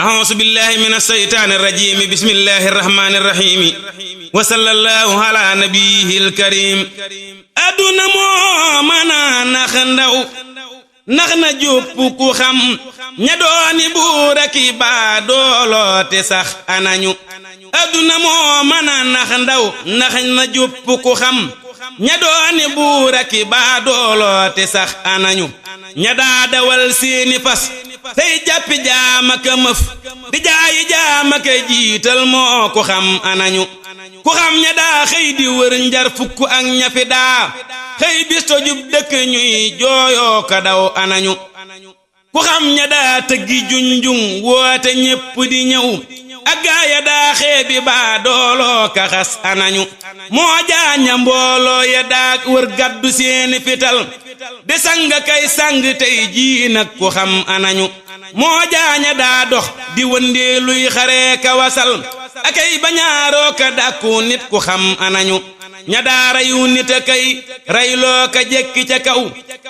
أعوذ بالله من الشيطان الرجيم بسم الله الرحمن الرحيم وصلى الله على نبيه الكريم أدونا مومنا نخندو نخنا جوب كو خم ñadooni buura ki baa dooloote sax anañu aduna moo mën a nax ndaw nax na jupp ku xam ñadooni buura ki baa dooloote sax anañu ña daa dawal seeni fas tey jàppi jaama ka mëf di jaayi jaama ka jiital moo ku xam anañu ku xam ña daa xëy di wër njar fukk ak ñafi daa xëy bis tojub dëkk ñuy jooyoo ka daw anañu ku xam ña daa tëggi junjung woote ñépp di ñëw ak gaaya daa xeebi baa dooloo ka xas anañu moo jaaña mbooloo ya daa wër gaddu seeni fital di sang kay sang tey jii nag ku xam anañu moo jaaña daa dox di wëndeeluy xaree ka wasal akay bañaaroo ka dàkku nit ku xam anañu ña daa rayu nit a kay rayloo ka jekki ca kaw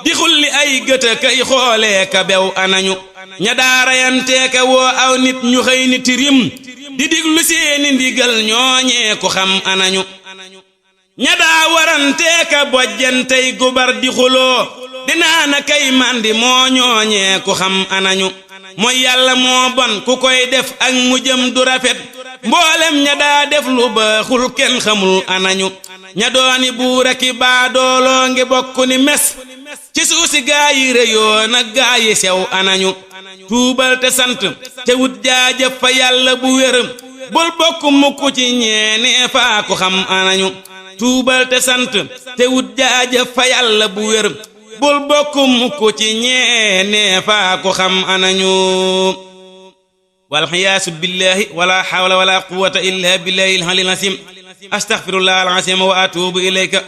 di xulli ay gët a kay xoolee ka bew anañu ña daa rayantee ka woo aw nit ñu xëy ni tirim di diglu seeni ndigal ñooñee ku xam anañu ña daa warantee ka bojjantey gubar di xuloo dinaa na kay mandi moo ñooñee ku xam anañu mooy yàlla moo bon ku koy def ak mujjam du rafet mboolem ña daa def lu baaxul kenn xamul anañu ña dooni buura ki baa dooloo ngi bokk ni mes ci suusi gaa yi réyoo nag gaa yi sew anañu tuubal te sant te wut jaajëf fa yàlla bu wér bul bokk mukk ci ñeenee faa ko xam anañu tuubal te sant te wut jaajëf fa yàlla bu wér bul bokk mukk ci ñeenee faa ko xam anañu walxiyaasu billahi wala hawla wala quwwata illa billahi al-aliyyil azim astaghfirullah al-azim wa atubu ilayka